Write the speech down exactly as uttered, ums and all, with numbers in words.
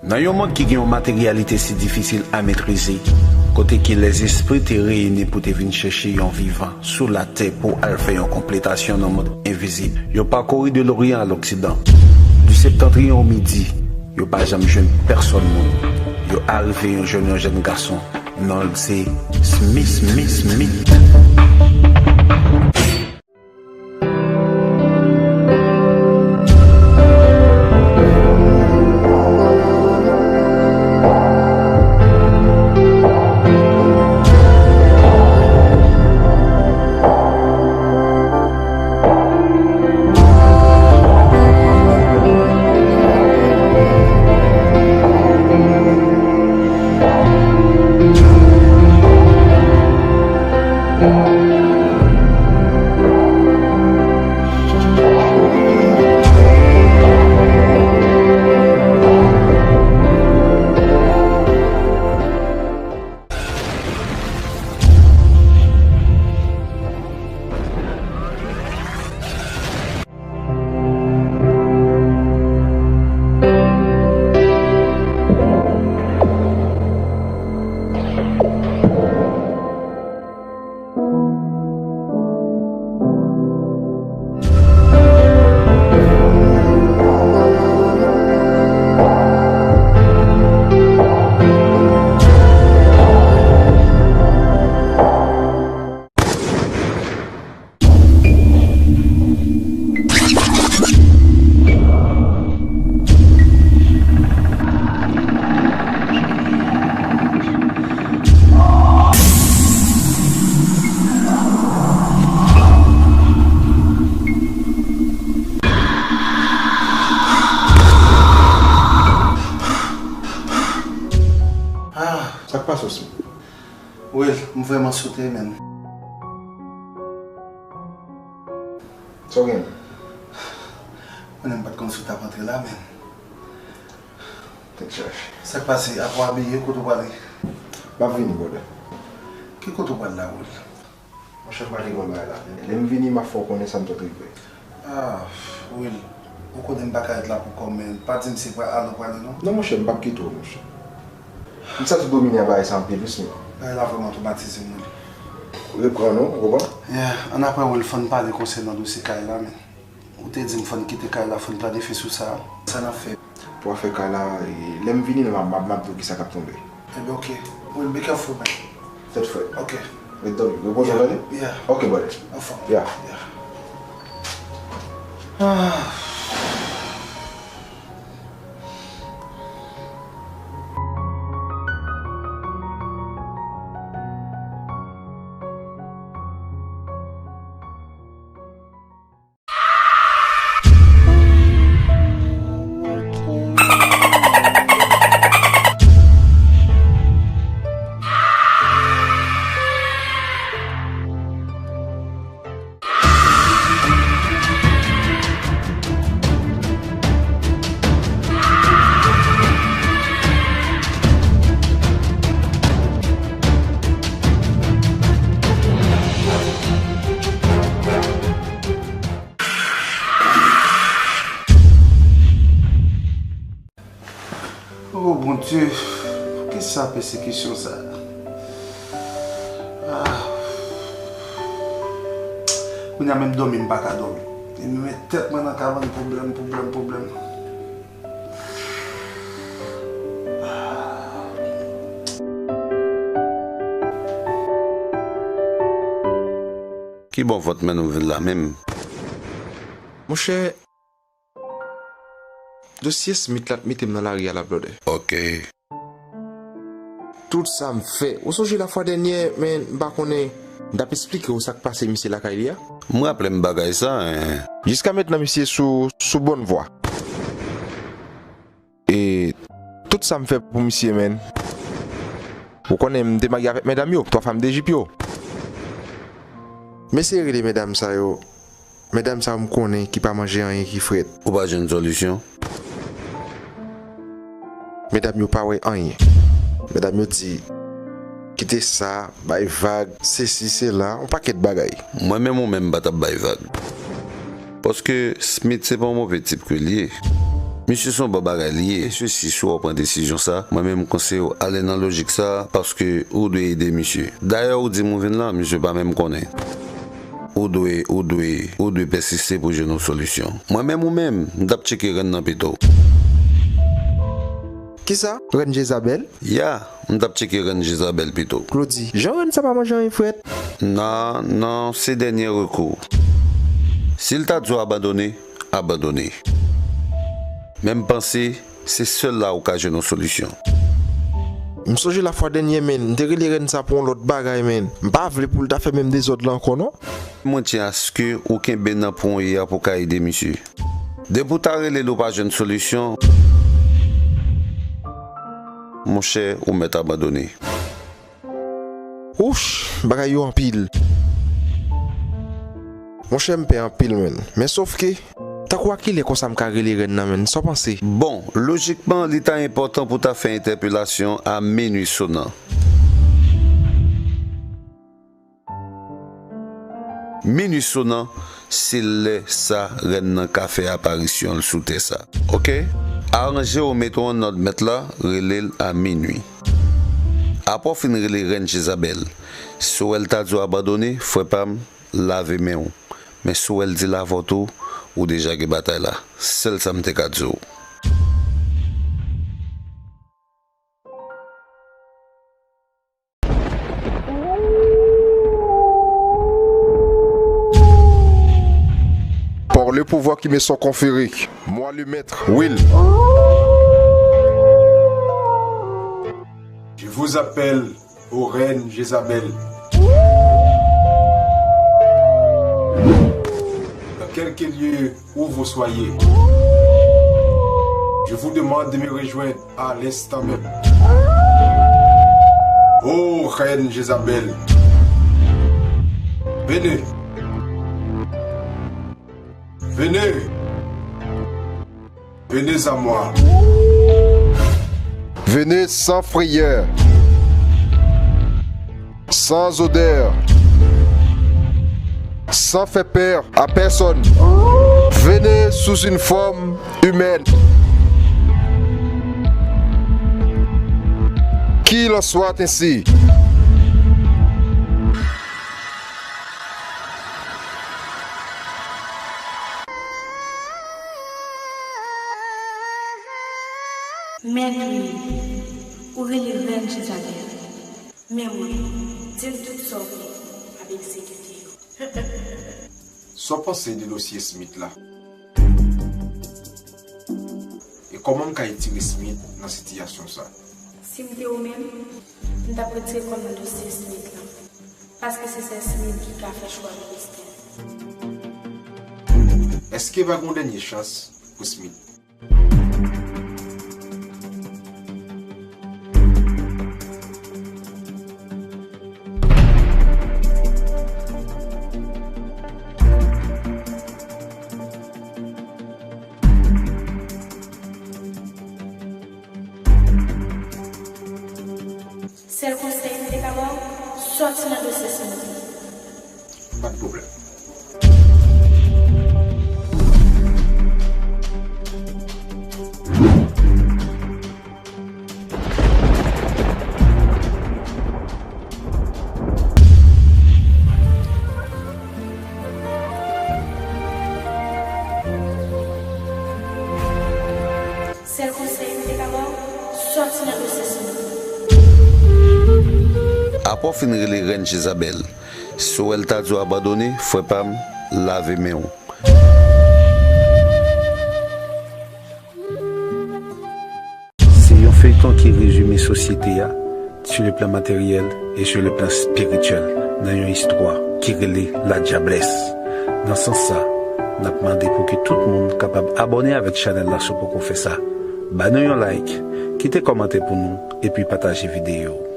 Nan yon mond ki gen yon materyalite si difisil a metrize, kote ke lèzespri te reyini pou te vin chèche yon vivan sou latè pou al fè yon konpletasyon nan mond envizib, yo pakori de Loryan a Loksidan, di Septantriyon o Midi, yo pa janm jwenn pèsòn moun. Yo arive yon jwenn yon jèn gason, non l se Smith, Smith, Smith. Ah, sa k pase w, Smith? Will, m vrèman sote, menn. Sa w gen? Konnen m pa t konn si w t ap antre la, menn. Tèt chaje. Sa k pase? Apa w abiye, kote w prale? M ap vini, brother. Ki kote w pral la, Will? Monchè, m prale gen yon bagay la. Lè m vini, m ap fè w konnen sa m sot regle. Ah, Will, ou konnen m pa ka ret la pou kò m, men pa di m se pra-, ale w prale, non. Non, monchè, m p ap kite w, monchè. M santi w domine a bagay sa anpil, wi, Smith. Bagay la vrèman twomatize m, Will. Reprann ou, ou konprann? Yeah, annapre, Will, fò n pale konsènan dosye kay la, men. Ou te di m fò n kite kay la, fò n planifye sou sa. Sa n ap fè? Pou afè kay la, e, lè m vini, m ap, m ap, m ap di w kisa k ap tonbe. Ebyen, oke. Will, be careful, man. Tèt frèt. Oke. Ret dòmi. Repoze w, tande? Yeah. Oke, brother. Anfòm. Yeah. Yeah. Ah. O Bondye, poukisa pèsekisyon sa a? Ah. Kounye a menm dòmi m pa ka dòmi. E m met tèt mwen nan kabann pwoblèm, pwoblèm, pwoblèm. Ki bò vant mwen nou vin la menm? Monchè, dosye Smith la t mete m nan lari a la, brother. Ok. Tout sa m fè. Ou sonje lafwa dènyè, men m pa konnen, m t ap esplike w sa k pase misye lakay li a? M raple m bagay sa, en. Jiska mentnan, misye sou, sou bòn vwa. E tout sa m fè pou misye, menn. Ou konnen m te marye avèk medam yo, twa fanm de jip yo. M eseye rele medam sa yo. Medam sa yo m konnen ki pa manje anyen ki frèt. Ou pa jwenn solisyon? Medam yo pa wè anyen. Medam yo di, kite sa, bay vag, sesi, sela, yon pakèt bagay. Mwen menm ou menm m pa t ap bay vag. Paske Smith se pa yon move tip ke l ye. Misye se yon bon bagay li ye. E sesi, si w ap pran desizyon sa, mwen menm m konseye w ale nan lojik sa, paske ou dwe ede misye. Dayè, ou di m ou vin la, misye pa menm konnen. Ou dwe, ou dwe, ou dwe pèsiste pou jwenn yon solisyon. Mwen menm ou menm, m t ap tcheke rèn nan pito. Kisa? Rèn Jezabèl? Ya, m t ap tcheke rèn Jezabèl pito. Claudy, jan rèn sa pa manje anyen frèt? Non, non, se dènye rekou. Si l ta di w abandone, abandone. Men m panse, se sèl la ou ka jwenn yon solisyon. M sonje lafwa dènye, menn, m te rele rèn sa pou yon lòt bagay, menn. M pa vle pou l ta fè menm dezòd la ankò, non. Mwen tyen aske ou kenbe nan pwen w ye a pou w ka ede misye. Depi w ta rele l ou pa jwenn solisyon, monchè, ou mèt abandone. Ouch, bagay yo anpil. Monchè, m pè anpil, menn. Men sofke, tankou a kilè konsa m ka rele rèn nan, menn? Sa w panse? Bon, lojikman, li ta enpòtan pou w ta fè entèpelasyon a minui sonan. Minui sonan, se lè sa rèn nan ka fè aparisyon l sou tè sa. Oke? Aranje w, mete w an nòd, mèt la, rele l a minui. Apre w fin rele rèn Jezabèl, si w wè l ta di w abandone, frè pa m, lave men w. Men si w wè l di l avè w tou, ou deja gen batay la. Sèl sa m te ka di w. Par le pouvoir qui me sont conférés, moi le maître, Will. Je vous appelle, ô reine Jézabel. Dans quelque lieu où vous soyez, je vous demande de me rejoindre à l'instant même. Ô reine Jézabel, venez. Venez. Venez à moi. Venez sans frayeur, sans odeur, sans faire peur à personne. Venez sous une forme humaine. Qu'il en soit ainsi. Mèt Will, ou rele rèn Jezabèl. Men mwen, di m tout sa w vle, m ap egzekite yo. Sa w panse de dosye Smith la? E kòman m ka etire Smith nan sitiyasyon sa? Si m te ou menm, m t ap retire kò m nan dosye Smith lan, paske se sèl Smith ki ka fè chwa ministè. Èske pa gen yon dènye chans pou Smith? Sèl konsèy m te ka ba w, sòti nan dosye Smith. Pa gen pwoblèm. Sèl konsèy m te ka ba w, sòti nan dosye Smith. Apre w fin rele rèn Jezabèl, si w wè l ta di w abandone, frè pa m, lave men w. Se yon feyton ki rezime sosyete a, sur le plan matériel et sur le plan spirituel, nan yon istwa ki rele La Diablesse. Nan sans sa, n ap mande pou ke tout moun kapab abòne avèk chanèl la si w poko fè sa. Ba nou yon like, kite kòmantè pou nou, epi pataje videyo.